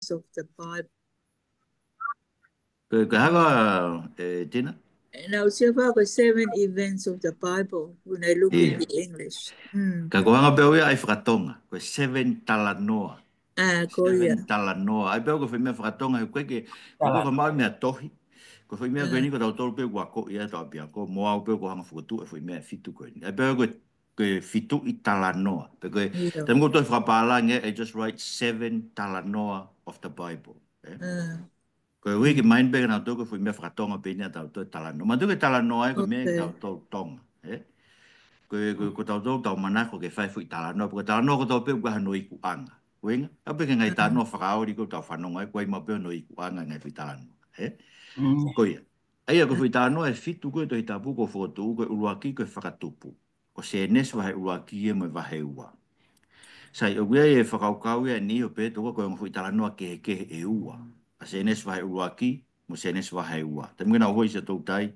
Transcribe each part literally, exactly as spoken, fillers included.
events of the Bible. Ko e hanga, e, Tina? Naʻá ku sio faka ko e seven events of the Bible when I look in the English. Ka ko e hanga pē ʻo ia ʻai fakatonga, ko e seven talanoa. ʻA, ko ia. Seven talanoa. ʻAi pē ʻo ko e foʻi meʻa fakatonga, he ko e ke, ko e ko e meʻa tohi. Ko e foʻi meʻa ko eni ko tautolu pē ʻoku akoʻi ʻe tautolu pē ko e mo au pē ʻoku hanga fokotuʻu e foʻi meʻa fitu ko eni. ʻAi pē ʻo ko e, ko e fitu ʻi talanoa. Pē ko e, taimi ko e tohi fakapālangi, I just write seven talanoa of the Bible. Ko e ui ke maini pē ke nau tau ko e foʻi meʻa fakatonga pē eni ʻa tautolu talanoa. Manatuʻi ko e talanoa ʻa e ko e meʻa ʻa tautolu Tonga, ē? Ko e, ko e, ko tautolu tau manako ke fai foʻi talanoa. Ko e talanoa ko tau pē ʻoku ʻi ai hono ikuʻanga. Ko e ʻuhinga, ʻa pē ko e ngaahi talanoa fakaoli ko tau fanongo ai, ko e ʻi ai maʻu pē hono ikuʻanga ngaahi foʻi talanoa, ē? Ko ia. ʻA ia ko e foʻi talanoa ʻe fitu ko e Tohi Tapu ʻoku fokotuʻu ko e ʻuluaki ko e fakatupu. Ko Sēnesi vahe ʻuluaki ia mo e vahe ua. Sai, ʻoku ʻi ai e fakakaukau ia ʻe niʻihi ʻo pehē toka ko e ongo foʻi talanoa kehekehe ʻe ua. ʻA Sēnesi vahe ʻuluaki mo Sēnesi vahe ua. Taimi ko ē naʻa nau hoi ʻi Siaʻatoutai,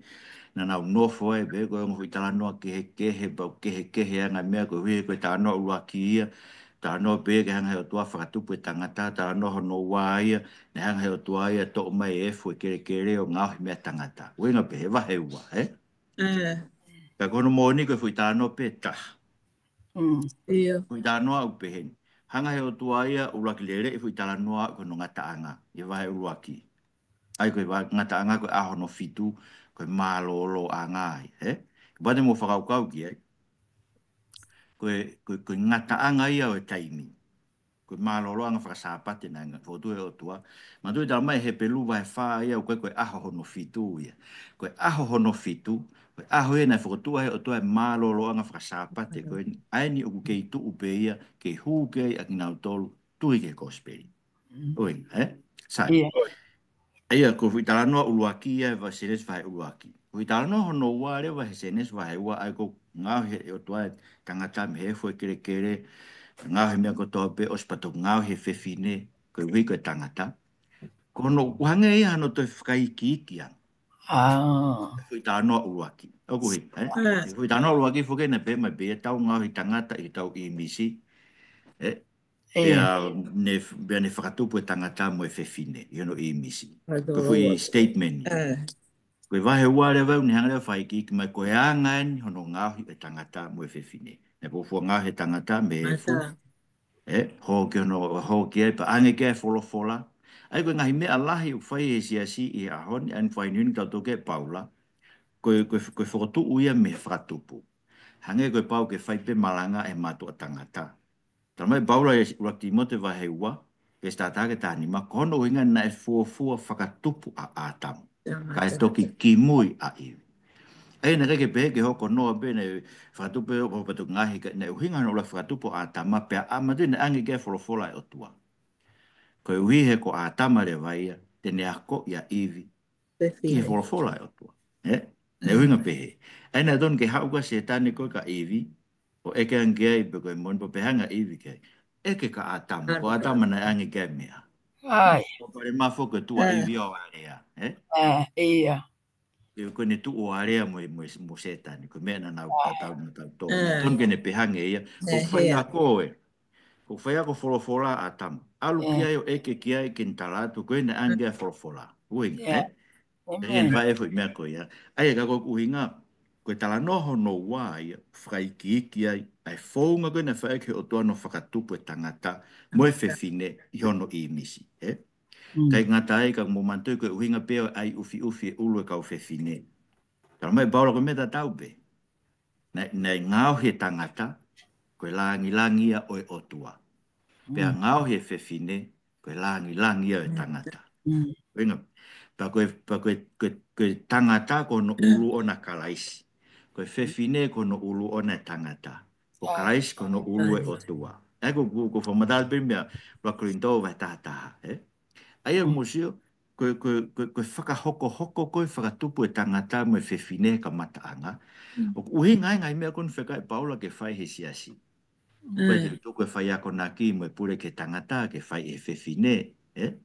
naʻa nau nofo ai pē ko e ongo foʻi talanoa kehekehe, pau kehekehe ʻa e ngaahi meʻa ko e ʻuhi ko e talanoa ʻuluaki ia, talanoa pē ke hanga he ʻOtua ʻo fakatupu e tangata, talanoa hono ua ia, naʻe hanga he ʻOtua ia ʻo toʻo mai e efu ʻo e kelekele ʻo ngaohi meia tangata. Ko e ʻuhinga pē he vahe ua, ē? Ka ko hono moʻoni ko e foʻi talanoa pē taha. Foʻi talanoa ʻoku pehē ni. Hanga he ʻOtua ia ʻo ʻuluaki leleʻi foʻi talanoa ko hono ngataʻanga, ʻi he vahe ʻuluaki. ʻA ia ko e va-, ngataʻanga ko e ʻaho hono fitu, ko e mālōlōʻanga ia, ē? Kapau te mou fakakaukau ki ai. Ko e, ko e, ko e ngataʻanga ia ʻo e taimi. Ko e mālōlōʻanga fakasāpate naʻe fokotuʻu ʻe he ʻOtua. Manatuʻi talamai ʻe Hepelū vahe fā ia ʻoku ʻikai ko e ʻaho hono fitu ia. Ko e ʻaho hono fitu, ko e ʻaho ia naʻe fokotuʻu ai ʻe he ʻOtua e mālōlōʻanga fakasāpate. Ko e ʻa eni ʻoku kei tuʻu pē ia, kei hū ki ai ʻa kinautolu, tui ki he kosipeli. ʻUhinga, ē? Sai. ʻA ia, ko e foʻi talanoa ʻuluaki ia ʻi he Sēnesi vahe ʻuluaki. Ko e foʻi talanoa hono ua leva he Sēnesi vahe ua ʻa ia ko e ngaohi ʻe he ʻOtua e tangata mei he efu ʻo e kelekele, ngaohi e meʻa kotoa pē ʻosi pea toki ngaohi e fefine, ko e ʻuhi ko e tangata. Ko hono ʻuhinga ia hano toe fakaikiiki ange. Foʻi talanoa ʻuluaki. ʻOku ʻuhi, ē? Foʻi talanoa ʻuluaki foki naʻe pehē mai pē ia tau ngaohi tangata ʻi hotau ʻīmisi. Ē? Pea ne, pea ne fakatupu e tangata mo e fefine, ʻi hono ʻīmisi. Ko e foʻi statement ia. Ko e vahe ua leva ʻoku ne hanga leva fakaikiiki mai ko e anga eni hono ngaohi e tangata mo e fefine. Naʻe fuofua ngaohi e tangata mei he efu. Ē, hoko ki hono, hoko ki ai pea ʻange ki ai e folofola. ʻA ia ko e ngaahi meʻa lahi ʻoku fai ʻe he siasi ʻi he ʻaho ni, ʻa ia ʻoku fai ni tautolu ki ai ʻe Paula. Ko e, ko e, ko e fokotuʻu ia mei he fakatupu. Hangē ko e pau ke fai pē malanga ʻe he mātuʻa tangata. Talamai ʻe Paula ʻi he ʻuluaki Tīmote vahe ua, veesi taha taha ki he taha nima, ko hono ʻuhinga naʻe fuofua fakatupu ʻa ʻĀtama. Kae toki kimui ʻa ʻIvi. ʻA ia naʻe ʻikai ke pehē ke hoko noa pē naʻe fakatupu ʻo pea toki ngaohi, ka naʻe ʻuhinga hono ʻuluaki fakatupu ʻo ʻĀtama pea ʻa ia manatuʻi naʻe ʻange ki ai e folofola ʻa e ʻOtua. Ko e ʻuhi he ko ʻĀtama leva ia, te ne akoʻi ʻa ʻIvi ki he folofola ʻa e ʻOtua. Ē? Naʻe ʻuhinga pehē. ʻA ia naʻe tonu ke haʻu ko ē ʻa Sētane ko ē kia ʻIvi, ʻo ʻeke ange ki ai pe ko e moʻoni pe ko e hā e anga ʻo ʻIvi ki ai. ʻEke kia ʻĀtama, ko ʻĀtama naʻe ʻange ki ai e meʻa. Ko Palemafo ko e tuʻu ʻa ʻIvi ʻo alea, ē? Ko ʻene tuʻu ʻo alea mo, mo, mo Sētane, ko e meʻa naʻa nau tatau, naʻa nau tō. Tonu ke ne pehē ange ia, ko e faiako ē. Ko e faiako folofola ʻa ʻĀtama. ʻAlu ki ai ʻo ʻeke ki ai ke ne tala atu, ko ē naʻe ʻange ki ai e folofola. ʻUhinga, ē? Ke ne fai e foʻi meʻa ko ia. ʻA ia ka ko e ʻuhinga, ko e talanoa hono ua ia, fakaikiiki ai, ʻa e founga ko ē naʻe fai ki ai ʻe he ʻOtua hono fakatupu e tangata, mo e fefine ʻi hono ʻīmisi, ē? ʻIkai ngata ai ka mou manatuʻi ko e ʻuhinga pē ʻo e ʻai ʻufiʻufi e ʻulu e kau fefine. Talamai ʻe Paula ko e meʻa tatau pē. Naʻe, naʻe ngaohi e tangata, ko e langilangi ia ʻo e ʻOtua. Pea ngaohi e fefine, ko e langilangi ia ʻo e tangata. ʻUhinga, pea ko e, pea ko e, ko e, ko e tangata ko hono ʻulu ʻoʻona ʻa Kalaisi. Ko e fefine ko hono ʻulu ʻoʻona e tangata. Ko Kalaisi ko hono ʻulu e ʻOtua. Ē, ko, ko, ko e fakamatala pē meʻa, ua Kolinitō vahe taha taha, ē? ʻA ia mou sio, ko e, ko e, ko e, ko e fakahokohoko ko ē fakatupu e tangata mo e fefine he kamataʻanga. ʻOku ʻuhinga ai e ngaahi meʻa ko eni naʻe fekau ʻe Paula ke fai he siasi. Ko e te tuku e faiakonaki mo e pule ki he tangata ke fai ʻe he fefine, ē?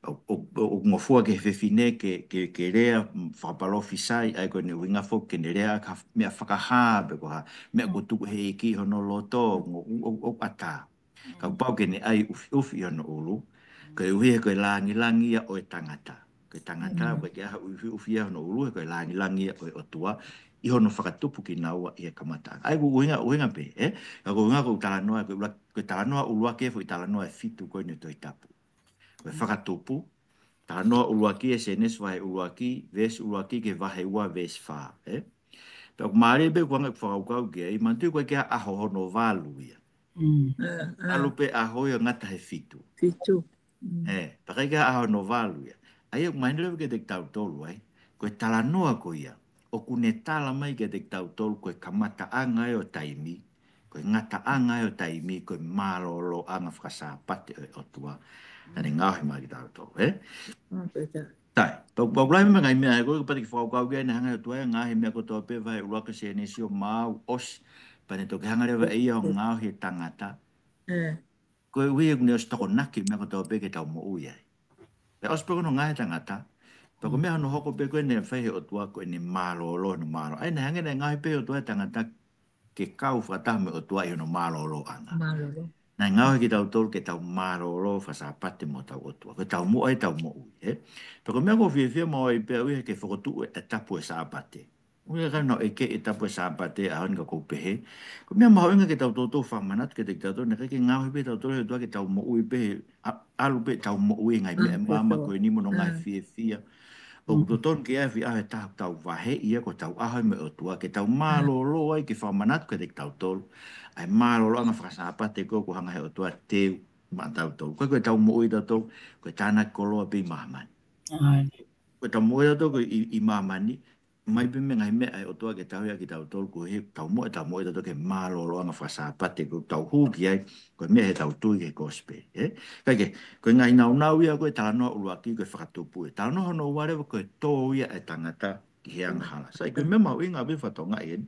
ʻO, ʻo, ʻo, ʻo ngofua ki he fefine ke, ke, ke lea, mm, fakapalōfisai, ʻa ia ko ʻene ʻuhinga foki ke ne lea ʻaki ha meʻa fakahā, pe ko ha meʻa kuo tuku ʻe he ʻEiki ʻi hono loto, ʻo, ʻo, ʻo, ʻo ʻatā. Ka kuo pau ke ne ʻai ʻufiʻufi ʻi hono ʻulu. Koeʻuhi he ko e langilangi ia ʻo e tangata. Ko e tangata, ko e ke aha ufi ufi ia hono ʻulu, he ko e langilangi ia ʻo e ʻOtua, ʻi hono fakatupu kinaua ʻi he kamataʻanga. ʻA ia ko e ʻuhinga, ʻuhinga pē, ē? Ka ko e ʻuhinga ko e talanoa, ko e ʻulu-, ko e talanoa ʻuluaki e foʻi talanoa ʻe fitu ko eni Tohi Tapu. Ko e fakatupu, talanoa ʻuluaki e Sēnesi vahe ʻuluaki, veesi ʻuluaki ki he vahe ua veesi fā, ē? Pea ʻoku mālie pē ko e anga ʻeku fakakaukau ki ai, manatuʻi ko e ke ʻaho hono valu ia. Mm. ʻAlu pē ʻaho ia ngata he fitu. Fitu. Mm. Ē, pea ʻikai ke ʻaho hono valu ia. ʻA ia ʻoku mahino leva kiate kitautolu ai, ko e talanoa ko ia, ʻoku ne tala mai kiate kitautolu ko e kamataʻanga ʻo taimi, ko e ngataʻanga ʻo taimi, ko e mālōlōʻanga fakasāpate ʻo e ʻOtua. Naʻa ne ngaohi mai kitautolu, ē? Mm, pē tā. Tai, pau, pau lai me ngai meʻa, ko e pati ke fakakaukau ki ai naʻe hanga ʻe he ʻOtua ia ʻo ngaohi e meʻa kotoa pē vahe ʻuluaki Sēnesi ʻo maau ʻosi, pea ne toki hanga leva ʻe ia ʻo ngaohi e tangata. Ē. Koeʻuhi he ʻoku ne ʻosi tokonaki e meʻa kotoa pē ke tau moʻui ai. Pea ʻosi pē ko hono ngaohi e tangata, pea ko e meʻa hono hoko pē ko ē naʻe fai ʻe he ʻOtua ko ʻene mālōlō, hono mālō. ʻA ia naʻe hanga ʻe ia ʻo ngaohi pē ʻe he ʻOtua e tangata ke kau fakataha mo e ʻOtua ʻi hono mālōlōʻanga. Mālōlō. Naʻe ngaohi kitautolu ke tau mālōlō fakasāpate mo hotau ʻOtua. Ko e taumuʻa ia ʻetau moʻui, ē? Pea ko e meʻa ʻoku ou fiefia maʻu ai pē au ia he ke fokotuʻu e tapu ʻo e Sāpate. ʻOku ʻikai ke u ʻeke e tapu ʻo e Sāpate he ʻaho ni ka ʻoku ou pehē, ko e meʻa mahuʻinga ke tau toutou fakamanatu kiate kitautolu, naʻe ʻikai ke ngaohi pē kitautolu ʻe he ʻOtua ke tau moʻui pē he ʻa-, ʻalu pē ʻetau moʻui he ngaahi meʻa māmani ko eni mo hono ngaahi fiefia. ʻOku totonu ke ʻi ai e foʻi ʻaho ʻe taha ʻoku tau vaheʻi ai ko hotau ʻaho mo e ʻOtua, ke tau mālōlō ai ke fakamanatu kiate kitautolu ʻa e mālōlōʻanga fakasāpate ko ē ʻoku hanga ʻe he ʻOtua ʻo teu maʻatautolu. Ko e, ko ʻetau moʻui ʻatautolu, ko e tānaki koloa pē ʻi māmani. Ko ʻetau moʻui ʻatautolu ko ē ʻi, ʻi māmani, ʻomai pē mei he ngaahi meʻa ʻa e ʻOtua ke tauhi ʻaki kitautolu, koeʻuhi he ʻoku tau moʻui, tau moʻui ʻatautolu ki he mālōlōʻanga fakasāpate ʻoku tau hū ki ai, ko e meʻa he ʻetau tui ki he kosipeli, ē? Kae kehe, ko e ngaahi naunau ia ko e talanoa ʻuluaki ko e fakatupu, ē. Talanoa hono ua leva ko e tō ia ʻa e tangata ki he angahala. Sai, ko e meʻa mahuʻinga pē fakatokangaʻi eni.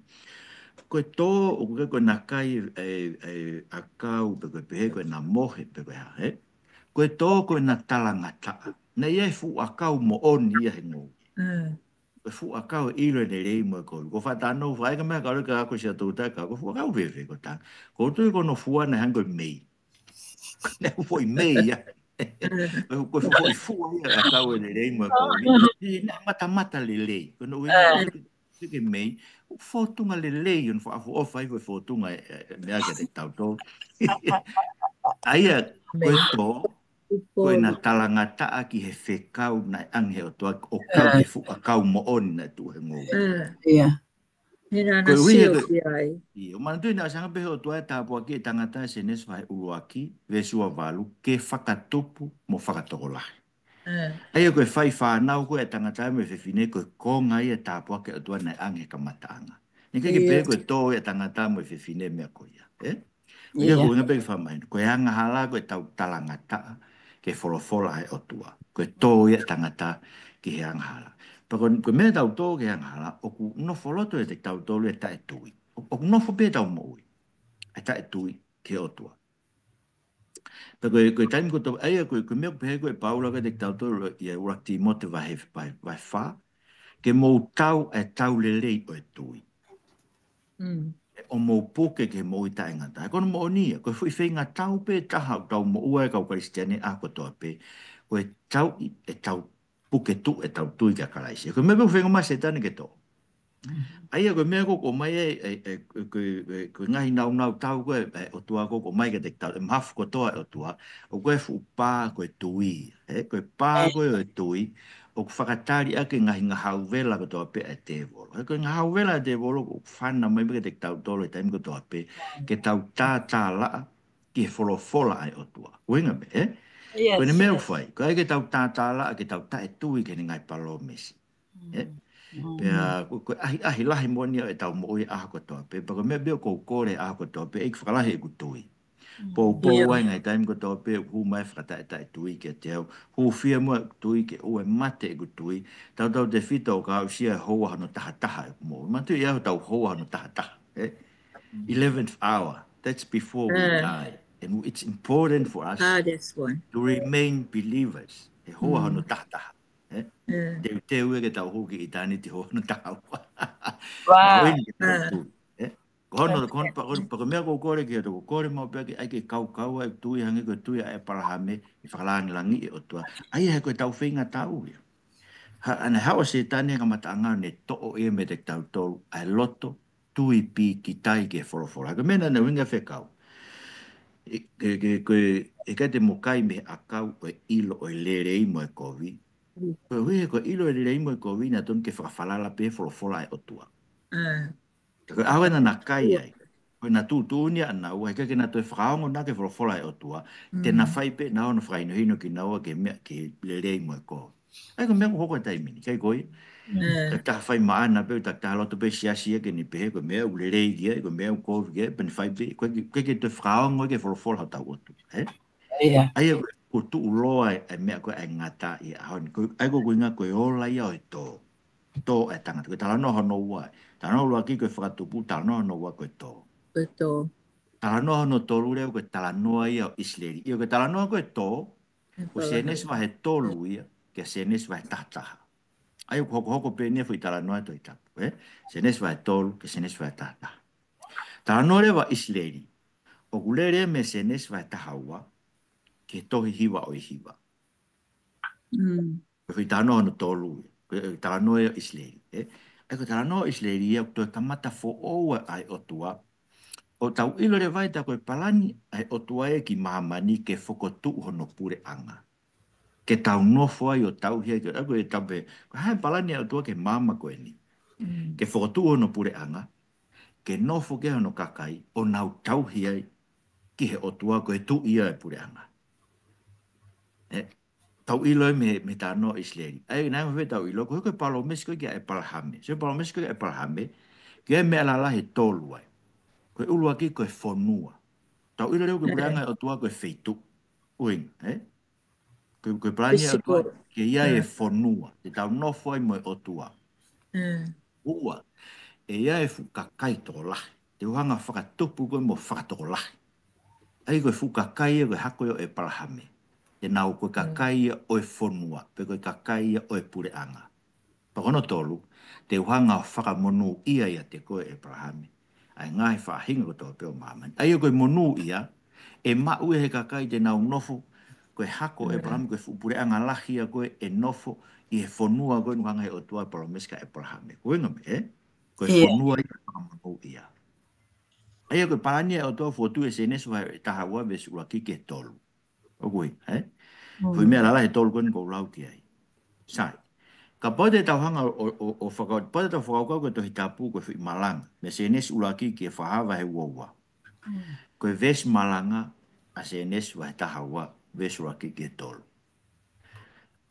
Ko e tō, ʻoku ʻikai ko e nakai e, e ʻakau, pe ko e pehē ko e namohe, pe ko e hā, ē? Ko e tō ko e naʻa talangataʻa. Naʻe ʻi ai e fuʻu ʻakau moʻoni ia he ngoue. Ko e fuʻu ʻakau ʻe ʻilo e lelei mo e kovi. Ko e fakatātā ʻoku fai ʻaki e meʻa ka ʻoku ʻikai ko e siʻa toutaka, ko e fuʻu ʻakau fēfē ko e tangata. Ko e tui ko hono fua naʻe hangē ko e mei. Naʻe fuʻu foʻi mei ia. Ko e, ko e fuʻu foʻi fua ia ʻakau e lelei mo e kovi. Ē, naʻe matamata lelei. Ko hono ʻuhinga ʻoku ʻikai ke mei, ʻoku fōtunga lelei, ʻoku fakaʻofoʻofa ai ko e fōtunga e, e, meʻa kiate kitautolu. ʻA ia, ko e tō, ko e naʻa talangataʻa ki he fekau naʻe ʻange ʻe he ʻOtua ʻo kau ki he fuʻu ʻakau moʻoni naʻe tuʻu he ngoue. Ia. He naʻa na sio ki ai. ʻIo, manatuʻi naʻe ʻosi hanga pē ʻe he ʻOtua ʻo tāpuakiʻi e tangata, Sēnesi vahe ʻuluaki, veesi ua valu, ke fakatupu mo fakatokolahi. ʻA ia ko e fai fānau ko ē ʻa e tangata mo e fefine ko e konga ia e tāpuaki ʻa e ʻOtua naʻe ʻange he kamataʻanga. Naʻe ʻikai ke pehē ko e tō ia ʻa e tangata mo e fefine meʻa ko ia, ē? ʻA ia ko e ʻuhinga pē ke fakamahino. Ko e angahala ko ʻetau talangataʻa ki he folofola ʻa e ʻOtua. Ko e tō ia ʻa e tangata ki he angahala. Pea ko, ko e meʻa ʻetau tō ki he angahala, ʻoku nofo loto ʻiate kitautolu e taʻetui. ʻO, ʻoku nofo pē ʻetau moʻui ʻa e taʻetui ki he ʻOtua. Pea ko e, ko e taimi kotoa, ʻa ia ko e, ko e meʻa ʻoku pehē ko ē ʻe Paula kiate kitautolu ʻia ʻuluaki Tīmote vahe, vahe, vahe fā, ke mou tau e tau lelei ʻo e tui. ʻO mou puke ki he moʻui taʻengata. Ko hono moʻoni ia, ko e foʻi feingatau pē taha ʻoku tau moʻua ai e kau Kalisitiane ʻaho kotoa pē, ko e tauʻi ʻetau puke tuʻu ʻetau tui kia Kalaisi. Ko e meʻa pē ʻoku feinga mai ʻa Sētane ke toʻo. ʻA ia ko e meʻa ko ē ʻoku ʻomai ai, e, e, ko e, e, ko e ngaahi naunau tau ko ē, e, ʻOtua ko ē ʻoku ʻomai kiate kitautolu, e mahafu kotoa e ʻOtua, ʻoku ʻi ai e fuʻu pā ko e tui, ē, ko e pā ko ē ʻo e tui, ʻoku fakatali ʻaki e ngaahi ngahau vela kotoa pē ʻa e tēvolo. Ē, ko e ngahau vela ʻa e tēvolo, ʻoku fana mai pē kiate kitautolu he taimi kotoa pē, ke tau tātālaʻa ki he folofola ʻa e ʻOtua. ʻUhinga pē, ē? Ko ʻene meʻa ʻoku fai, ko e ʻai ke tau tātālaʻa, ke tau taʻetui ki heʻene ngaahi palōmesi. Ē? Pea, ko, ko e ʻahiʻahi lahi moʻoni ia ʻo ʻetau moʻui ʻaho kotoa pē. Pea ko e meʻa pē ʻoku ou kole ʻaho kotoa pē, ʻEiki fakalahi ʻeku tui. Poupou ai ngaahi taimi kotoa pē, ʻoku hū mai fakataʻetaʻetui kiate au. Hūfia muʻa ʻeku tui ke ʻoua ʻe mate ʻeku tui. Tautautefito ʻo ka aʻusia e houa hono tahataha ʻeku moʻui. Manatuʻi ʻa hotau houa hono tahataha, ē? Eleventh hour. That's before we die. And it's important for us to remain believers. E houa hono tahataha. Ē? Teuteu ia ke tau hū ki ʻitāniti houa hono taha ua. Mahuʻinga ke tau tui, ē? Ko hono, ko hono, pa, ko, pa ko e meʻa ʻoku ou kole ki he ʻOtua, ʻoku ou kole maʻu pē ke ʻai ke kaukau ai, tui hangē ko e tui ʻa ʻĒpalahame, ʻi he fakalāngilangiʻi ʻo e ʻOtua. ʻA ia he ko e tau feinga tau ia. Ha, ʻa ʻene haʻu ʻa Sētane he kamataʻanga ʻo ne toʻo ia meiate kitautolu, ʻa e loto tui pīkitai ki he folofola. Ko e meʻa naʻa ne ʻuhinga fekau. ʻE, ke, ke, ko e, ʻikai te mo kai mei he ʻakau ʻo e ʻilo ʻo e lelei mo e kovi. Koeʻuhi he ko e ʻilo ʻo e lelei mo e kovi naʻe tonu ke fakafalala pē he folofola ʻa e ʻOtua. Ka ko e ʻaho ē naʻa na kai ai, ko ʻena tuʻutuʻuni ʻanaua, he ʻikai ke na toe fakaongo na ki he folofola ʻa e ʻOtua, te na fai pē ʻenau fakahinohino kinaua ki he meʻa, ki he lelei mo e kovi. ʻA ia ko e meʻa ʻoku hoko he taimi ni, ʻikai ko ia? Takitaha fai maʻana pē, takitaha loto pē siasi ia ke ne pehē, ko e meʻa ʻoku lelei ki ai, ko e meʻa ʻoku kovi ki ai, pea ne fai pē, ʻoku ʻikai ke, ʻikai ke toe fakaongo ki he folofola hotau ʻOtua, ē? ʻA ia ko e, ko e tuʻuloa e, e meʻa ko ē ʻa e ngata ʻi he ʻaho ni. Ko e, ʻa ia ko e ʻuhinga ko e ola ia ʻo e tō. Tō ʻa e tangata. Ko e talanoa hono ua. Talanoa ʻuluaki ko e fakatupu, talanoa hono ua ko e tō. Talanoa hono tolu leva ko e talanoa ia ʻo ʻIsileli. ʻIo ko e talanoa ko e tō, ko Sēnesi vahe tolu ia, ki he Sēnesi vahe taha taha. ʻA ia ʻoku hokohoko pē ʻeni e foʻi talanoa ʻa e Tohi Tapu, ē? Sēnesi vahe tolu, ki he Sēnesi vahe taha taha. Talanoa leva ʻIsileli. ʻOku lele mei Sēnesi vahe taha ua, ki he tohi hiva ʻo e hiva. Ko e foʻi talanoa hono tolu ia. Ko e talanoa ia ʻo ʻIsileli, ē? ʻA ia ko e talanoa ʻo ʻIsileli ia ʻoku toe kamata foʻou ʻa e ʻOtua. ʻOku tau ʻilo leva ai tā ko e palani ʻa e ʻOtua ia ki māmani ke fokotuʻu hono puleʻanga. Ke tau nofo ai ʻo tauhi ai, ke, ʻa ia ko e tau pehē, ko e hā e palani ʻa e ʻOtua ki he māmani ko eni. Ke fokotuʻu hono puleʻanga, ke nofo ki ai hono kakai, ʻo nau tauhi ai ki he ʻOtua ko e tuʻi ia ʻo e puleʻanga. Ē, tau ʻilo ia mei, mei he talanoa ʻo ʻIsileli. ʻA ia, naʻe ʻuhinga pē tau ʻilo, ko e, ko e palōmesi ko ē kia ʻĒpalahame. Sio, palōmesi ko ē kia ʻĒpalahame, ki he meʻa lalahi ʻe tolu ai. Ko e ʻuluaki ko e fonua. Tau ʻilo leva ko e puleʻanga ʻo e ʻOtua ko e feituʻu. ʻUhinga, ē? Ko e, ko e palani ʻa e ʻOtua, ke ʻi ai e fonua, te tau nofo ai mo e ʻOtua. Ua, ʻe ʻi ai e fuʻu kakai tokolahi. Te u hanga ʻo fakatupu koe mo fakatokolahi. ʻA ia ko e fuʻu kakai ia ko e hako ia ʻo ʻĒpalahame. Te nau ko e kakai ia ʻo e fonua, pe ko e kakai ia ʻo e puleʻanga. Pea ko hono tolu, te u hanga ʻo fakamonūʻia ʻiate koe ʻĒpalahame ʻa e ngaahi faʻahinga kotoa pē ʻo māmani. ʻA ia ko e monūʻia, ʻe maʻu ia he kakai te nau nofo, ko e hako ʻo ʻĒpalahame, ko e fuʻu puleʻanga lahi ia ko ē ʻe nofo ʻi he fonua ko ē naʻe hanga ʻe he ʻOtua ʻo palōmesi kia ʻĒpalahame. Ko e ʻuhinga pē, ē? Ko e fonua ia ʻoku fakamonūʻia. ʻA ia ko e palani ʻa e ʻOtua fotu ʻi Sēnesi vahe taha ua veesi ʻuluaki ki he tolu. ʻOku ʻi ai, ē? Foʻi meʻa lalahi ʻe tolu ko eni ʻoku ou lau ki ai. Sai. Kapau te tau hanga ʻo, ʻo, ʻo faka-, kapau te tau fakakaukau ko e Tohi Tapu ko e foʻi malanga. Mei Sēnesi ʻuluaki ki he Fakahā vahe ua ua. Ko e veesi malanga ʻa Sēnesi vahe taha ua, veesi ʻuluaki ki he tolu.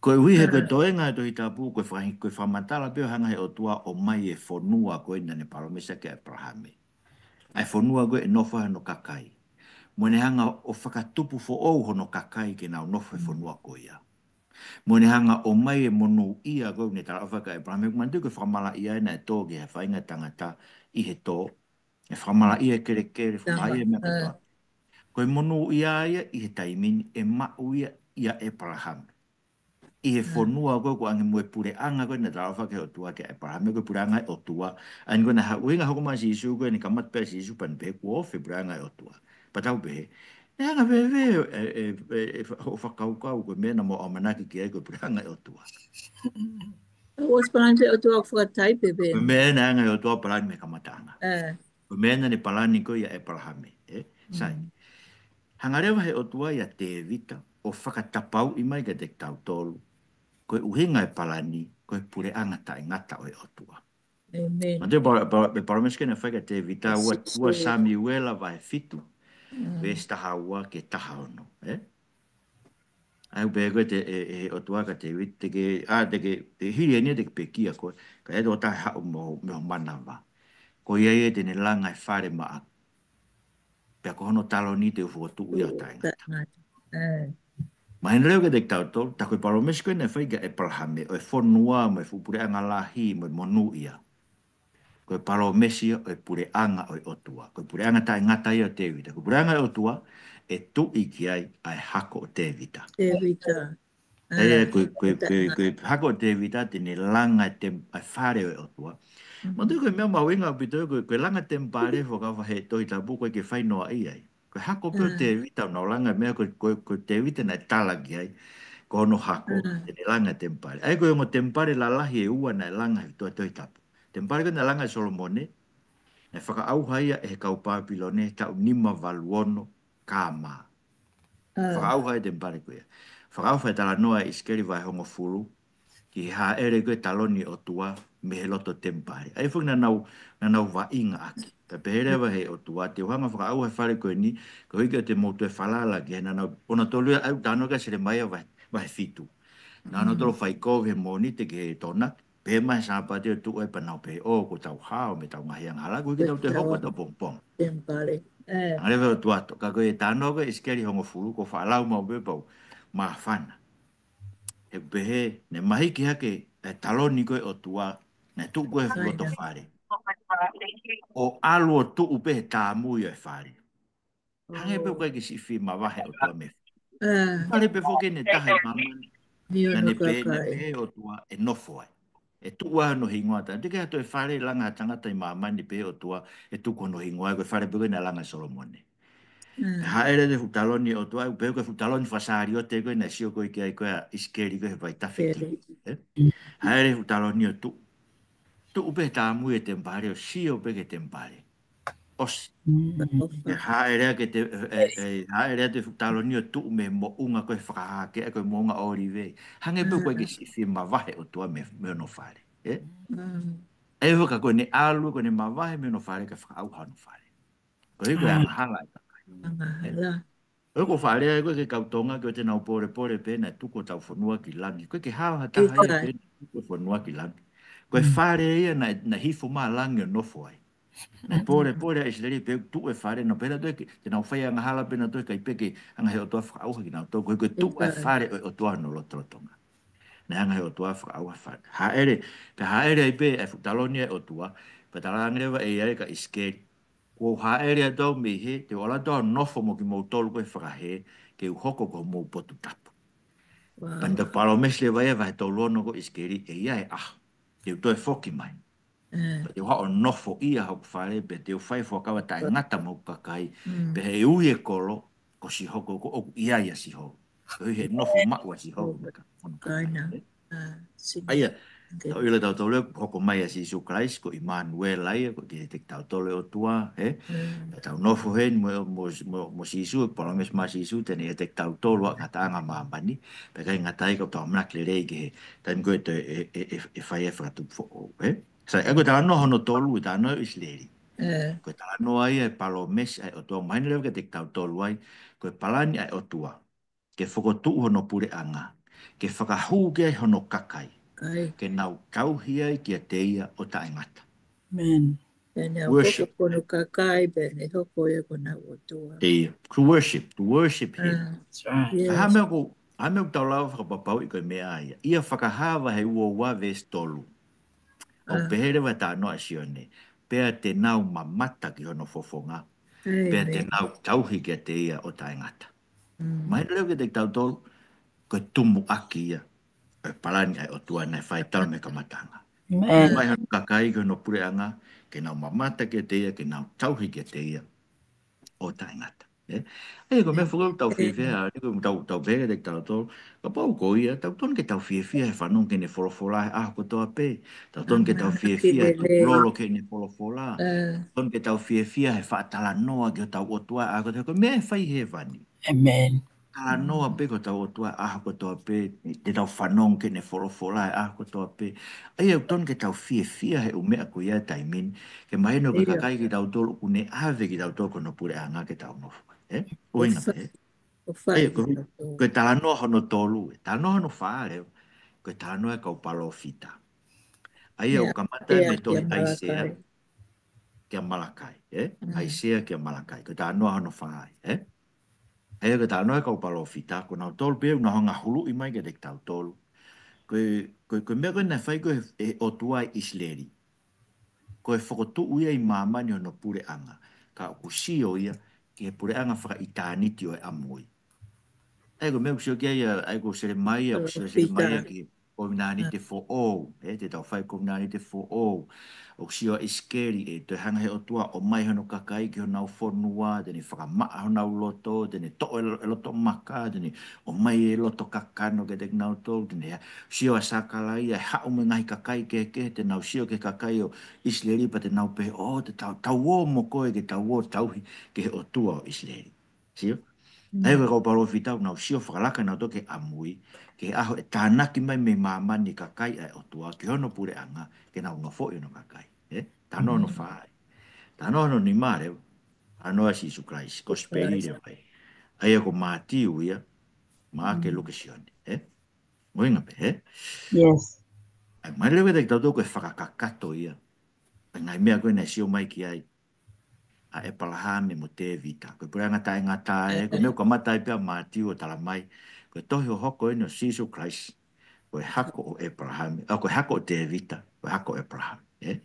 Koeʻuhi he ko e toenga ʻo e Tohi Tapu, ko e fakahi-, ko e fakamatala pē ʻo e hanga ʻe he ʻOtua ʻo ʻomai e fonua ko ē naʻa ne palōmesi kia ʻĒpalahame. ʻA e fonua ko ē ʻe nofo ai hono kakai. Mo ne hanga ʻo fakatupu foʻou hono kakai ke nau nofo he fonua ko ia. Mo ne hanga ʻo ʻomai e monūʻia ko ē naʻe talaʻofa kia ʻĒpalahame, ʻoku manatuʻi ko e fakamalaʻia ia naʻe tō ki he faʻahinga tangata ʻi he tō. ʻE fakamalaʻia e kelekele, fakamalaʻia e meʻa kotoa. Ko e monūʻia ia ʻi he taimi ni ʻe maʻu ia ʻia ʻĒpalahame. ʻI he fonua ko ē ʻoku ʻoange mo e puleʻanga ko ē naʻe talaʻofa ki ai e ʻOtua kia ʻĒpalahame, ko e puleʻanga ʻo e ʻOtua. ʻA ia ko ena ha ʻuhinga hoko mai ʻa Sīsū ko ē naʻe kamata pē ʻa Sīsū pea ne pehē kuo ofi e puleʻanga ʻo e ʻOtua. Pea tau pehē, naʻe hanga fēfē ʻe, ʻe, ʻe, ʻe, ʻo fakakaukau ko e meʻa naʻa mo ʻamanaki ki ai ko e puleʻanga ʻo e ʻOtua. ʻOsi palani pē ʻOtua ʻoku fakataipe pē. Ko e meʻa naʻe hanga ʻe he ʻOtua ʻo palani mei he kamataʻanga. Ko e meʻa naʻa ne palani ko ē ʻia ʻĒpalahame, ē? Sai. Hanga leva he ʻOtua ʻia Tēvita ʻo fakatapauʻi mai kiate kitautolu. Ko e ʻuhinga e palani, ko e puleʻanga taʻengata ʻo e ʻOtua. Manatuʻi pa-, pa-, e palōmesi ko ē naʻe fai kia Tēvita, ua, ua Samiuela vahe fitu, veesi taha ua ki he taha ono, ē? ʻA ia ʻoku pehē ko ē ʻe he, ʻe, ʻe he ʻOtua kia Tēvita, te ke, ʻa, te ke, ʻe hili eni te ke pekia koe, ka ʻe tokotaha ʻe haʻu mo, mo ho manava. Ko ia ia te ne langa e fale maʻaku. Pea ko hono taloni te u fokotuʻu ia ʻo taʻengata. Mahino leva kiate kitautolu, tā ko e palōmesi ko ē naʻe fai kia ʻĒpalahame, ʻo e fonua mo e fuʻu puleʻanga lahi mo e monūʻia. Ko e palōmesi ia ʻo e puleʻanga ʻo e ʻOtua. Ko e puleʻanga taʻengata ia ʻo Tēvita. Ko e puleʻanga ʻo e ʻOtua, ʻe tuʻi ki ai ʻa e hako ʻo Tēvita. ʻA ia ko e, ko e, ko e, ko e hako ʻo Tēvita te ne langa e tem-, ʻa e fale ʻo e ʻOtua. Manatuʻi ko e meʻa mahuʻinga ʻaupito ko e, ko e langa temipale, fakavahe Tohi Tapu, ʻoku ʻikai ke fai noaʻia ai. Ko e hako pē ʻo Tēvita ʻoku nau langa, meʻa ko, ko, ko Tēvita naʻe tala ki ai ko hono hako te ne langa temipale. ʻA ia ko e ongo temipale lalahi ʻe ua naʻe langa he Tohi Tapu. Temipale ko ē naʻe langa ʻe Solomone, naʻe fakaʻauha ia ʻe he kau Pāpilone he taʻu nima valu ono K M. Fakaʻauha e temipale ko ia. Fakaʻauha e talanoa ʻa ʻIsikeli vahe hongofulu ki he hāʻele ko ē taloni ʻOtua mei he loto temipale. ʻA ia foki naʻa nau, naʻa nau vaʻinga ʻaki. Pea pehē leva ʻe he ʻOtua, te u hanga ʻo fakaʻauha e fale ko eni, koeʻuhi ke te mou toe falala ki ai. Naʻa nau, ʻo nau tolu ia, ʻa ia ʻoku talanoa ki ai ʻa Selemaia vahe, vahe fitu. Naʻa nau tolu fai kovi he Mōnite ki he Tokonaki, pehē mai he Sāpate ʻo tuʻu ai pea nau pehē, ʻō, kuo tau hao mei heʻetau ngaahi angahala, koeʻuhi ke tau toe hoko ʻetau pongipongi. Temipale. Hanga leva ʻOtua to, ka ko e talanoa ko ē ʻIsikeli hongofulu, ʻoku ou faʻa lau maʻu pē pea u māfana. He ʻoku pehē, naʻe mahiki hake e taloni ko ē ʻOtua, naʻe tuʻu ko ē he loto fale. ʻO ʻalu ʻo tuʻu pē he tāmui ʻo e fale. Hangē pē ʻoku ʻikai ke siʻi fie mavahe ʻOtua mei he fale. Fale pē foki ʻe taha ʻi māmani. Naʻa ne pehē, naʻe pehē ʻOtua ʻe nofo ai. ʻE tuʻu ai hono hingoa. Taʻe teʻeki ha toe fale langa ʻe ha tangata ʻi māmani pehē ʻOtua ʻe tuku hono hingoa ai, ko e fale pē ko ē naʻe langa ʻe Solomone. Hāʻele e fuʻu taloni ʻOtua, ʻoku pehē ko e fuʻu taloni fakasaliote ko ē naʻe sio ko ē ki ai ko ē ʻa ʻIsikeli ko ē he vaitafe ki. Hāʻele e fuʻu taloni ʻo tuʻu. Tuʻu pē he tāmui e temipale ʻo sio pē ki he temipale. ʻOsi. ʻE hāʻele ake te, ʻe, ʻe, ʻe hāʻele atu e fuʻu taloni ʻo tuʻu mei he moʻunga ko ē fakahā ki ai ko e moʻunga ʻŌlive. Hangē pē ʻoku ʻikai ke siʻi fie mavahe ʻOtua mei, mei hono fale. ʻE? ʻE, ka ko ʻene ʻalu, ko ʻene mavahe mei hono fale, kae fakaʻauha hono fale. Koeʻuhi ko e angahala ʻa e kakai. ʻOku ou faʻa lea ko ē ki he kau Tonga, ko ʻete nau pōlepole pē naʻe tuku hotau fonua ki langi. ʻOku ʻikai ke hao ha taha ia pē naʻe tuku e fonua ki langi. Ko e fale ia naʻe, naʻe hifo mai langi ʻo nofo ai. Naʻe pōlepole ʻa ʻIsileli pea tuʻu e fale, nau pehē nautolu ke, te nau fai angahala pē nautolu kae ʻikai pē ke hanga ʻe he ʻOtua ʻo fakaʻauha kinautolu. Ko e, ko e tuʻu e fale ʻo e ʻOtua hono lotolotonga. Naʻe hanga ʻe he ʻOtua ʻo fakaʻauha e fale. Hāʻele, pea hāʻele ai pē e fuʻu taloni ʻa e ʻOtua, pea talaange leva ʻe ia kia ʻIsikeli, kuo u hāʻele atu au mei hē, te u ʻalu atu au ʻo nofo mo kimoutolu ko ē he fakahē, ke u hoko ko homou potu tapu. Pea naʻe palōmesi leva ia vahe tolu ono ko ē ʻa ʻIsikeli, ʻe ʻi ai e ʻaho te u toe foki mai. Pea te u haʻu ʻo nofoʻia hoku fale, pea te u fai e fuakava taʻengata mo hoku kakai, pea ʻe ui e kolo ko Sihova, ko ʻoku ʻi ai ʻa Sihova. Koeʻuhi he nofo maʻu ʻa Sihova mo e kakai. ʻA ia, tau ʻilo tautolu ʻe hoko mai ʻa Sīsū Kalaisi, ko ʻImanuela ia, ko e ʻiate kitautolu e ʻOtua, ē? Pea tau nofo heni mo, mo, mo, mo Sīsū, ʻoku palōmesi mai ʻa Sīsū te ne ʻiate kitautolu ʻi he ngataʻanga ʻo māmani, pea ʻikai ngata ai ka tau ʻamanaki lelei ki he taimi ko ē ʻe, ʻe, ʻe, ʻe fai ai e fakatupu foʻou, ē? Sai, ʻa ia ko e talanoa hono tolu, e talanoa ʻo ʻIsileli. Ko e talanoa ia e palōmesi ʻa e ʻOtua, mahino leva kiate kitautolu ai, ko e palani ʻa e ʻOtua ke fokotuʻu hono puleʻanga, ke fakahū ki ai hono kakai, ke nau tauhi ai kiate ia ʻo taʻengata. Pea ne hoko ko hono kakai, pea ne hoko ia ko honau ʻOtua. Te ia, to worship, to worship him. Ka hā e meʻa ʻoku, hā e meʻa ʻoku tau lava fakapapauʻi ko e meʻa ia. ʻIa Fakahā vahe ua ua veesi tolu. ʻOku pehē leva e talanoa ʻa Sione, pea te nau mamata ki hono fofonga, pea te nau tauhi kiate ia ʻo taʻengata. Mahino leva kiate kitautolu, ko e tumuʻaki ia ʻo e palani ʻa e ʻOtua naʻe fai talu mei he kamataʻanga. Mai hono kakai ki hono puleʻanga, ke nau mamata kiate ia, ke nau tauhi kiate ia ʻo taʻengata. ʻE? ʻA ia ko e meʻa foki ʻoku tau fiefia, ʻa ia ko ʻetau, tau pehē kiate kitautolu, kapau ko ia, tau tonu ke tau fiefia he fanongo ki heʻene folofola he ʻaho kotoa pē. Tau tonu ke tau fiefia he tukulolo ki heʻene folofola. Tonu ke tau fiefia he faʻa talanoa ki hotau ʻOtua he ʻaho kotoa pē. Ko e meʻa ʻe fai ʻi hēvani. Talanoa pē ki hotau ʻOtua he ʻaho kotoa pē, te tau fanongo ki heʻene folofola he ʻaho kotoa pē. ʻA ia ʻoku tonu ke tau fiefia he ʻū meʻa ko ia he taimi ni, ke mahino ko e kakai kitautolu, ʻoku ne ʻave kitautolu ki hono puleʻanga ke tau nofo ai. ʻE? ʻUhinga pē. ʻA ia ko, ko e talanoa hono tolu, ʻe. Talanoa hono fā leva, ko e talanoa e kau palōfita. ʻA ia ʻoku kamata mei he tohi ʻAisea kia Malakai, ʻe? ʻAisea kia Malakai, ko e talanoa hono fā ia, ʻe? ʻA ia ko e talanoa e kau palōfita, ko nautolu pē ʻoku nau hanga ʻo huluʻi mai kiate kitautolu. Ko e, ko e, ko e meʻa ko ē naʻe fai ko ē ʻe he ʻOtua ʻi ʻIsileli, ko e fokotuʻu ia ʻi māmani hono puleʻanga, ka ʻoku sio ia ki he puleʻanga fakaʻitāniti ʻo e ʻamui. ʻA ia ko e meʻa ʻoku sio ki ai, ʻa ia ko Selemaia, ʻoku sio Selemaia ki kovinānite foʻou, ē, te tau fai kovinānite foʻou. ʻOku sio ʻIsikeli, ʻe toe hanga he ʻOtua ʻo ʻomai hono kakai ki honau fonua, te ne fakamaʻa honau loto, te ne toʻo e lo-, e loto maka, te ne ʻomai e loto kakano kiate kinautolu, te ne ha-, sio ʻa Sakalaia, ʻe haʻu mo e ngaahi kakai kehekehe, te nau sio ki he kakai ʻo ʻIsileli pea te nau pehē, ʻo, te tau, tau ō mo koe ke tau ō tauhi ki he ʻOtua ʻo ʻIsileli. Sio? ʻA ia ko e kau palōfita ʻoku nau sio fakalaka nautolu ki he ʻamui, ki he ʻaho ʻe tānaki mai mei māmani e kakai ʻa e ʻOtua, ki hono puleʻanga, ke nau nofoʻi hono kakai. Ē? Talanoa hono fā ia. Talanoa hono nima leva. Talanoa ʻa Sīsū Kalaisi, kosipeli leva ia. ʻA ia ko Mātiu ia, Maʻake, Luke, Sione. Ē? ʻUhinga pē, ē? Yes. ʻA ia, mai leva kiate kitautolu ko e fakakakato ia. ʻA e ngaahi meʻa ko ē naʻe sio mai ki ai ʻa ʻEpalahame mo Tēvita. Ko e puleʻanga taʻengata ē, ko e meʻa ʻoku kamata ai pē ʻa Mātiu ʻo talamai, ko e tohi hohoko eni ʻo Sīsū Kalaisi, ko e hako ʻo ʻEpalahame, ʻa, ko e hako ʻo Tēvita, ko e hako ʻo ʻEpalahame, ē?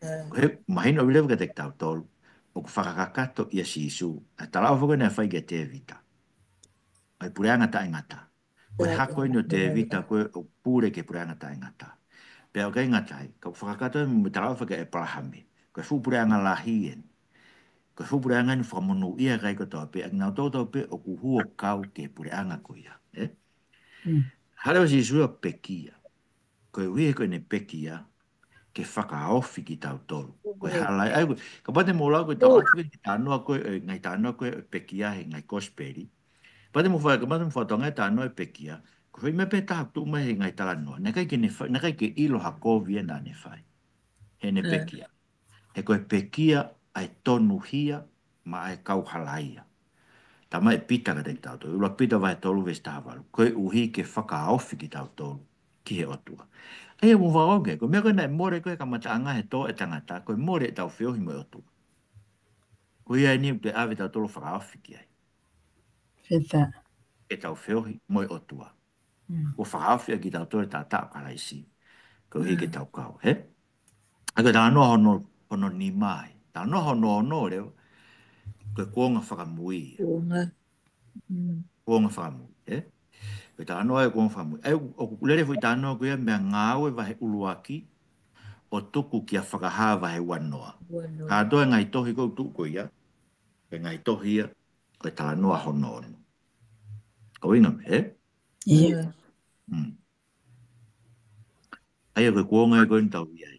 Ko e mahino ʻaupito leva kiate kitautolu, ʻoku fakakakato ʻia Sīsū ʻa e talaʻofa ko ē naʻe fai kia Tēvita. ʻA e puleʻanga taʻengata. Ko e hako eni ʻo Tēvita ko ē ʻoku pule ki he puleʻanga taʻengata. Pea ʻoku ʻikai ngata ai, ka ʻoku fakakakato mo e talaʻofa kia ʻEpalahame. Ko e fuʻu puleʻanga lahi eni. Ko e fuʻu puleʻanga eni fakamonūʻia ʻe he kakai kotoa pē, ʻa kinautolu kotoa pē ʻoku huokau ki he puleʻanga ko ia. Ē? Hale ʻo Sīsū ʻo pekia. Koeʻuhi he ko ʻene pekia, ke fakaofi kitautolu. Ko e hala ia, ʻa ia, kapau te mou lau ko e tau atu ki he talanoa ko ē, ʻe, ngaahi talanoa ko ē ʻo e pekia he ngaahi kosipeli. Kapau te mou fai, kapau te mou fakatokangaʻi e talanoa ʻo e pekia, ko e foʻi meʻa pē taha ʻoku tuʻu mai he ngaahi talanoa. Naʻe ʻikai ke ne fai, naʻe ʻikai ke ʻilo ha kovi ia naʻa ne fai. Heʻene pekia. He ko e pekia ʻa e tonuhia maʻa e kau halaia. Talamai ʻe Pita kiate kitautolu, ʻuluaki Pita vahe tolu veesi taha valu. Koeʻuhi ke fakaofi kitautolu ki he ʻOtua. ʻA ia mou fakakaukau, ko e meʻa ko ē naʻe mole ko ē he kamataʻanga he tō ʻa e tangata, ko e mole ʻetau feohi mo e ʻOtua. Ko ia eni ʻoku toe ʻave kitautolu ʻo fakaofi ki ai. ʻEtau feohi mo e ʻOtua. Kuo fakaofi ʻaki kitautolu ʻe he taʻataʻa ʻo Kalaisi. Koeʻuhi ke tau kau, hē? ʻA ia ko e talanoa hono, hono nima ia. Talanoa hono ono leva, ko e kuonga fakamui. Kuonga. Kuonga fakamui, hē? Ko e talanoa ia kuonga fakamui. ʻA ia ʻoku lele foʻi talanoa ko ia mei he Ngāue vahe ʻuluaki, ʻo tuku kia Fakahā vahe uanoa. Kātoa e ngaahi tohi ko ē ʻoku tuʻu ko ia, ko e ngaahi tohi ia, ko e talanoa hono ono. Ko e ʻuhinga, hē? ʻA ia ko e kuonga ia ko eni ʻoku tau ʻi ai.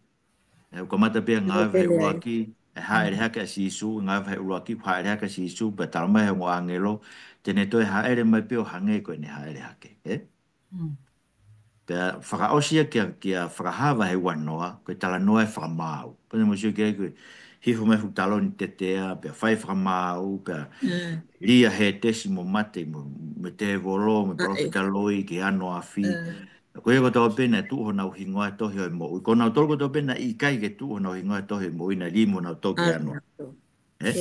ʻE, ʻoku kamata pē ʻa Ngāue vahe ʻuluaki, ʻe hāʻele hake ʻa Sīsū, Ngāue vahe ʻuluaki, hāʻele hake ʻa Sīsū, pea talamai ʻe he ongo ʻāngelo, te ne toe hāʻele mai pē ʻo hangē ko ʻene hāʻele hake, hē? Pea fakaʻosi ia kia, kia Fakahā vahe uanoa, ko e talanoa e fakamaau. Ko ʻene mou sio ki ai ko e hifo mai fuʻu taloni tetea, pea fai fakamaau, pea lī ʻa Hētesi mo mate, mo, mo e tēvolo, mo e palōfita loi, ki he ano afi. Ko ia kotoa pē naʻe tuʻu honau hingoa he tohi ʻo e moʻui. Ko nautolu kotoa pē naʻe ʻikai ke tuʻu honau hingoa he tohi ʻo e moʻui naʻe lī mo nautolu ki he ano afi. Hē?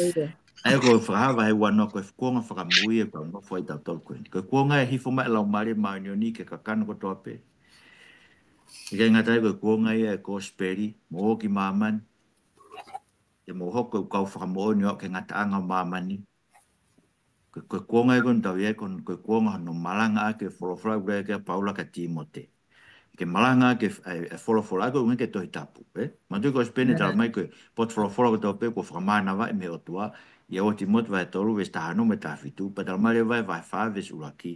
ʻA ia ko Fakahā vahe uanoa ko e kuonga fakamui ʻoku tau nofo ai kitautolu ko eni. Ko e kuonga ʻe hifo mai e Laumālie Māʻoniʻoni ki he kakano kotoa pē. ʻIkai ngata ai ko e kuonga ia e kosipeli, mou ō ki māmani. Te mou hoko ko e kau fakamoʻoni ʻo aʻu ki he ngataʻanga ʻo māmani. Ko e, ko e kuonga ia ko eni ʻoku tau ʻi ai, ko e, ko e kuonga hono malangaʻaki e folofola ʻoku lea ki ai ʻa Paula kia Tīmote. Ke malangaʻaki e, e, e folofola ko ē ʻoku ʻi he Tohi Tapu, ē? Manatuʻi ko e sipene talamai ko e potu folofola kotoa pē kuo fakamānavaʻi mei he ʻOtua, ʻi he ua Tīmote vahe tolu veesi taha ono mo e taha fitu, pea talamai leva ʻe he vahe fā veesi ʻuluaki.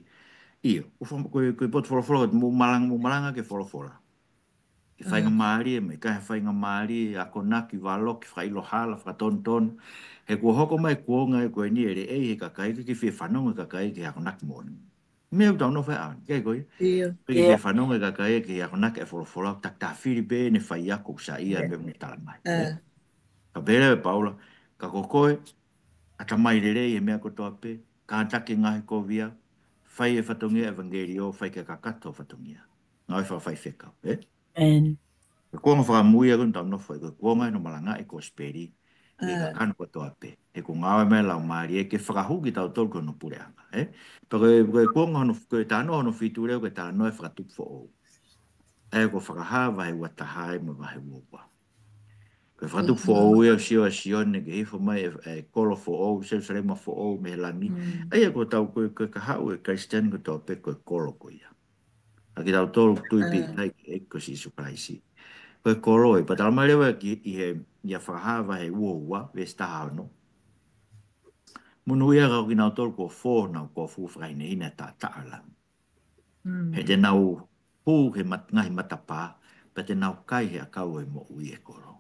ʻIo, ko e fa-, ko e, ko e potu folofola ko ē mou malanga, mou malangaʻaki e folofola. Ke faingamālie, mo e ʻikai ha faingamālie, akonaki, valoki, fakaʻilo hala, fakatonutonu. He kuo hoko mai e kuonga ia ko eni ʻe leʻei he kakai ke fie fanongo e kakai ki he akonaki moʻoni. Meʻa ʻoku tau nofo ai ʻaho ni, ʻikai ko ia? Ke fie fanongo e kakai ki he akonaki e folofola, takitaha fili pē ʻene faiako ʻoku saiʻia e meʻa ʻoku ne talamai. Ka pehē leva ʻe Paula, ka ko koe, ʻatamai lelei he meʻa kotoa pē, kātaki e ngaahi kovi, fai e fatongia ʻevangeliō, fai ke kakato e fatongia. Ngāue fakafaifekau, ē? Ko e kuonga fakamui ia ko eni ʻoku tau nofo ai, ko e kuonga hono malangaʻi e kosipeli, mei he kakano kotoa pē. He kuo ngāue mai e Laumālie ke fakahū kitautolu ki hono puleʻanga, ē? Pea ko e, ko e kuonga hono, ko e talanoa hono fitu leva, ko e talanoa e fakatupu foʻou. ʻA ia ko Fakahā vahe ua taha mo e vahe ua ua. Ko e fakatupu foʻou ia ʻoku sio ai ʻa Sione ke hifo mai e, e kolo foʻou, Selūsalema foʻou mei he langi. ʻA ia ko ʻetau, ko e, ko e kahaʻu e Kalisitiane kotoa pē ko e kolo ko ia. ʻA kitautolu tui pē ki he ʻEiki ko Sīsū Kalaisi. Ko e kolo ē, pea talamai leva ki, ʻi he, ʻia Fakahā vahe ua ua, veesi taha ono. Monūʻia ka ko kinautolu kuo fō honau kofu fakahinehina ʻe he taʻataʻa ʻo e langi. He te nau hū he mat-, ngaahi matapā, pea te nau kai he ʻakau ʻo e moʻui ʻi he kolo.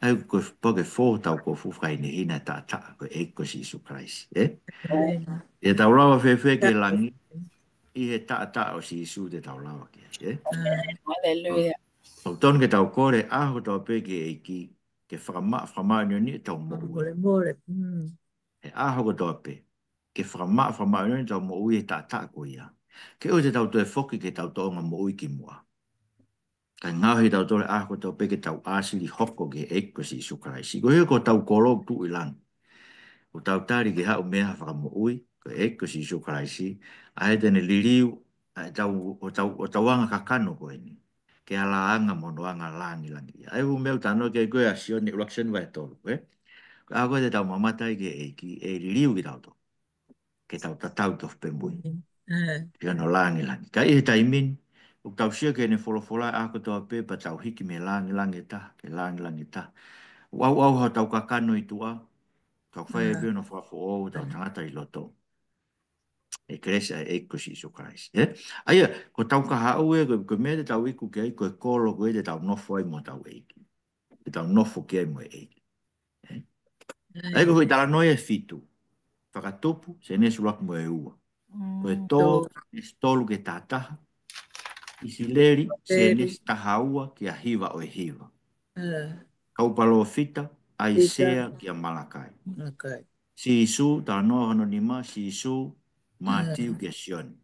ʻA ia ko e pau ke fō hotau kofu fakahinehina ʻe he taʻataʻa ko e ʻEiki ko Sīsū Kalaisi, ē? ʻIo tau lava fēfē ke langi, ʻi he taʻataʻa ʻo Sīsū te tau lava ki ai, ē? Haleluia. ʻOku totonu ke tau kole ʻaho kotoa pē ki he ʻEiki, ke fakama-, fakamāʻoniʻoniʻi ʻetau moʻui. He ʻaho kotoa pē, ke fakama-, fakamāʻoniʻoniʻi ʻetau moʻui ʻi he taʻataʻa ko ia. Ke ʻoua te tau toe foki ki heʻetau tōʻonga moʻui kimuʻa. Kae ngaohi kitautolu he ʻaho kotoa pē ke tau ʻāsili hoko ki he ʻEiki ko Sīsū Kalaisi. Koeʻuhi ko hotau kolo ʻoku tuʻu ʻi langi. ʻOku tau tali ke haʻu mei ai ha Fakamoʻui, ko e ʻEiki ko Sīsū Kalaisi, ʻa ia te ne liliu, ʻa ʻetau, ʻo tau, ʻo tau anga kakano ko eni. Ke ala anga mo hono anga langilangi. ʻA ia ko e meʻa ʻoku talanoa ki ai ko ē ʻa Sione, ʻuluaki Sione vahe tolu, ē? Ko e ʻaho ko ē te tau mamata ai ki he ʻEiki, ʻe liliu kitautolu. Ke tau tatau tofu pē mo ia. Ki hono langilangi. Ka ʻi he taimi ni, ʻoku tau sio ki heʻene folofola ʻaho kotoa pē pea tau hiki mei he langilangi ʻe taha, ki he langilangi ʻe taha. ʻOku ʻauʻauha hotau kakano ʻi tuʻa, tau fai pē hono fakafoʻou hotau tangata ʻi loto. ʻI he kelesi ʻa e ʻEiki ko Sīsū Kalaisi. Ē? ʻA ia, ko hotau kahaʻu ē, ko, ko e meʻa te tau iku ki ai, ko e kolo ko ē te tau nofo ai mo hotau ʻEiki. Te tau nofo ki ai mo e ʻEiki. Ē? ʻA ia ko e foʻi talanoa ʻe fitu. Fakatupu, Sēnesi ʻuluaki mo e ua. Ko e tō, Sēnesi tolu ki he taha taha. ʻIsileli, Sēnesi taha ua ki he hiva ʻo e hiva. Kau palōfita, ʻAisea ki he Malakai. Sīsū, talanoa hono nima, Sīsū, Mātiu ki he Sione.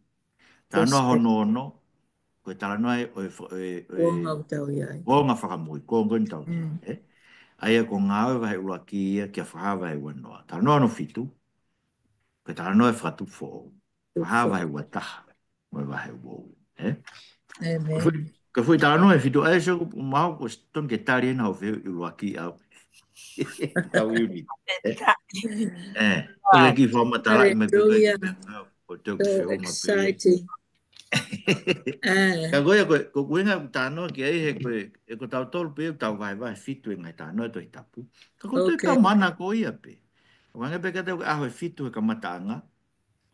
Talanoa hono ono, ko e talanoa ʻo e, ʻo e, ʻo e kuonga ʻoku tau ʻi ai. Kuonga fakamui, kuonga ko eni ʻoku tau ʻi ai, ē? ʻA ia ko Ngāue vahe ʻuluaki ia ki he Fakahā vahe ua noa. Talanoa hono fitu, ko e talanoa ʻo e Fakatupu foʻou. Fakahā vahe ua taha, mo e vahe ua ua, ē? Ko e foʻi, ko e foʻi talanoa ʻe fitu ʻa ia, so ʻoku mau ʻosi totonu ke tali ena ʻo feu ʻi ʻuluaki ʻa e, ʻa e unit. Ē? Ē, ko e kiʻi fakamatala mai pē ko e, ko e tau kiʻi feʻunga pē. Ka ko ia, ko e, ko e ʻuhinga ʻoku talanoa ki ai he ko e, ʻe ko tautolu pē ʻoku tau vahevahe fitu e ngaahi talanoa ʻo e Tohi Tapu. Ka ko e toe ka mana ko ia pē. ʻO hangē pē ka te u ʻaho ʻe fitu he kamataʻanga.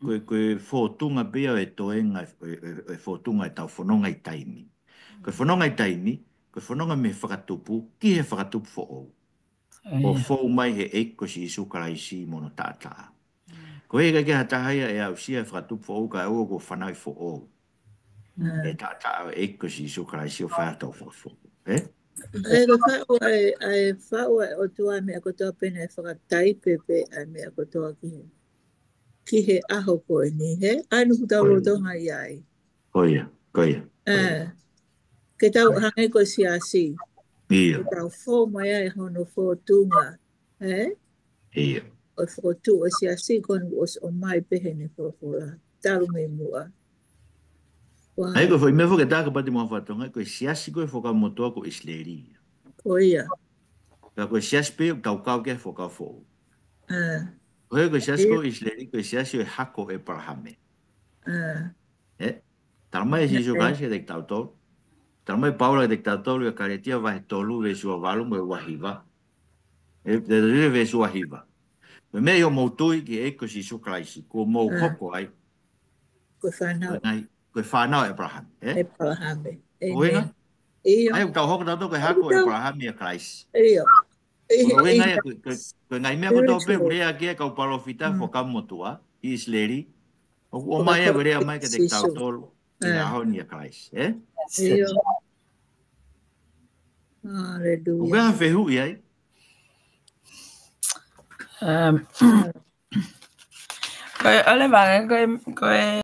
Ko e, ko e fōtunga pē ia ʻo e toenga, ʻo e, ʻo e, ʻo e fōtunga ʻetau fononga ʻi taimi. Ko e fononga ʻi taimi, ko e fononga mei he Fakatupu, ki he Fakatupu foʻou. ʻO fou mai he ʻEiki ko Sīsū Kalaisi mo hono taʻataʻa. Ko e ʻikai ke ha taha ia ʻe aʻusia e Fakatupu foʻou kae ʻoua kuo fanauʻi foʻou. ʻE taʻataʻa ʻo e ʻEiki ko Sīsū Kalaisi ʻo fai hotau fakafoʻou. Ē? ʻE ko e faʻu ʻa e, ʻa e faʻu ʻa e ʻOtua meʻa kotoa pē naʻe fakataipe pē ʻa e meʻa kotoa ki he, ki he ʻaho ko eni, he? ʻA eni ʻoku tau lolotonga ʻi ai. Ko ia, ko ia. Ē, ke tau hangē ko e siasi. ʻIo. Ke tau fou mai ai hono fōtunga, ē? ʻIo. ʻO e fokotuʻu ʻo e siasi ko eni ʻosi ʻomai pē heʻene folofola. Talu mei muʻa. Ko e foʻi meʻa foki ʻe taha kapau te mou fatongia, ko e siasi ko e Fuakava Motuʻa ko ʻIsileli. Ko ia. Ka ko e siasi pē ʻoku tau kau ki he Fuakava Foʻou. Ko e, ko e siasi ko ʻIsileli, ko e siasi ʻo e hako ʻo ʻEpalahame. Ē? Talamai ʻe Sīsū Kalaisi kiate kitautolu. Talamai ʻe Paula kiate kitautolu ʻia Kalētia vahe tolu veesi ua valu mo e ua hiva. Ē, te te veesi ua hiva. Ko e meʻa ʻi hoʻomou tui ki he ʻEiki ko Sīsū Kalaisi, kuo mou hoko ai. Ko e fānau. Ko e ngaahi, ko e fānau ʻa ʻEpalahame, ē? ʻEpalahame. ʻIo. ʻA ia, ʻoku tau hoko tautolu ko e hako ʻo ʻEpalahame ʻia Kalaisi. ʻIo. Ko e ngaahi, ko e, ko e, ko e ngaahi meʻa kotoa pē ʻoku lea ki ai e kau palōfita, Fuakava Motuʻa, ʻi ʻIsileli. ʻOku ʻomai ʻe he lea mai kiate kitautolu, ʻi he ʻaho ni ʻia Kalaisi, ē? ʻIo. Haleluia. ʻOku ʻi ai ha fehuʻi ai? Um, ko e, ʻOliva, ko e, ko e